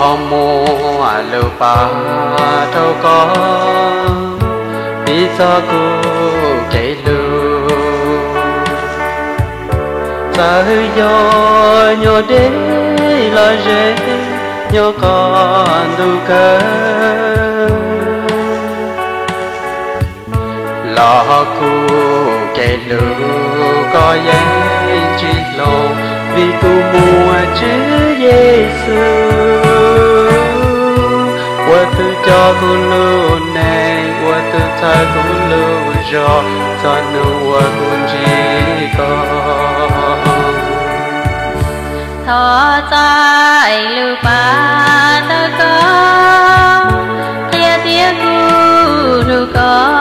Muaj lus pab rau koj, piv txog kuv kev hlub. Txawm yog nyob deb los ze, nyob qhov ntuj kawg, los kuv kev hlub koj yeej tsis hloov, vim kuv muaj Tswv Yexus ua tus coj kuv lub neej, ua tus txhawb kuv lub zog, txog hnub uas kuv ntsib koj. Thov txais lus pab ntawm koj, qhia thiab kuv hlub koj.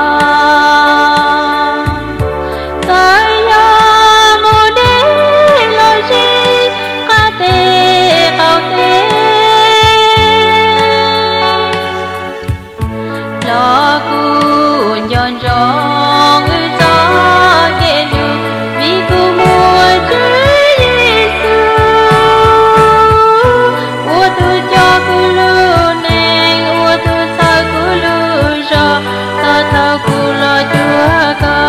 Txawm yog mus deb los ze, qab teb qaum teb, los kuv nco ntsoov wb txoj kev hlub, vim kuv muaj Tswv Yexus ua tus coj kuv lub neej, ua tus txhawb kuv lub zog, txog thaum kuv los cuag koj.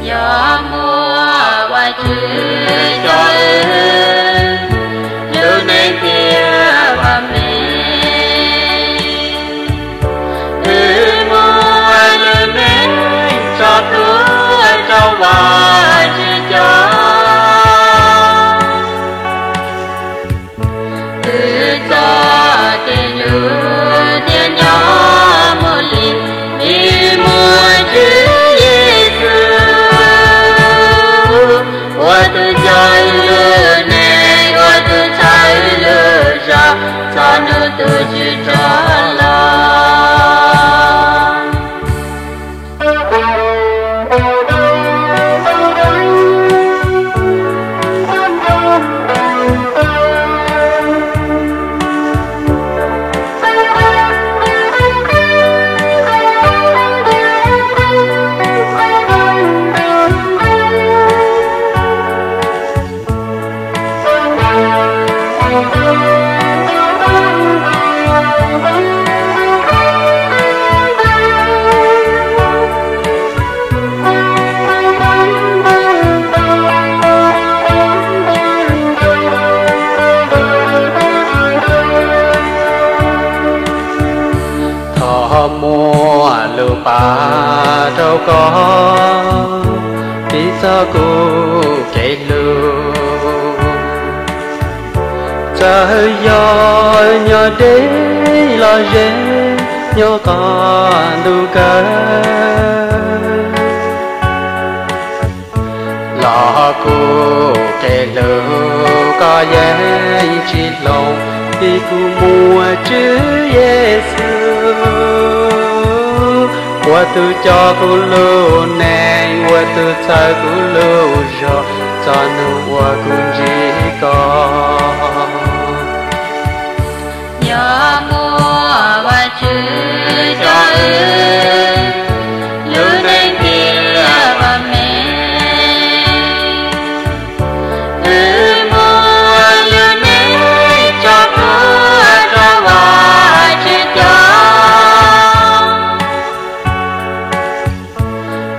Yog muaj Vajtswv coj wb, lub neej thiaj vam meej. Wb muaj lub neej tso tuaj rau Vajtswv coj. Wb txoj kev hlub thiaj nyob mus li, vim muaj Tswv Yexus ua tus coj wb lub neej, ua tus txhawb wb lub zog, txog hnub tus Tswv rov los. Thov muaj lus pab rau koj, piv txog kuv kev hlub. Txawm yog nyob deb los ze, nyob qhov ntuj kawg, los kuv kev hlub koj yeej tsis hloov, vim kuv muaj Tswv Yexus ua tus coj kuv lub neej, ua tus txhawb kuv lub zog, txog hnub uas kuv ntsib koj. Yog muaj Vajtswv coj wb, lub neej thiaj vam meej. Wb muaj lub neej tso tuaj rau Vajtswv coj.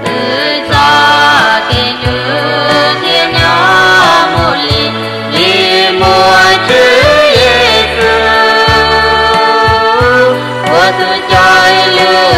Wb txoj kev hlub thiaj nyob mus li, vim muaj Tswv Yexus ua tus coj wb lub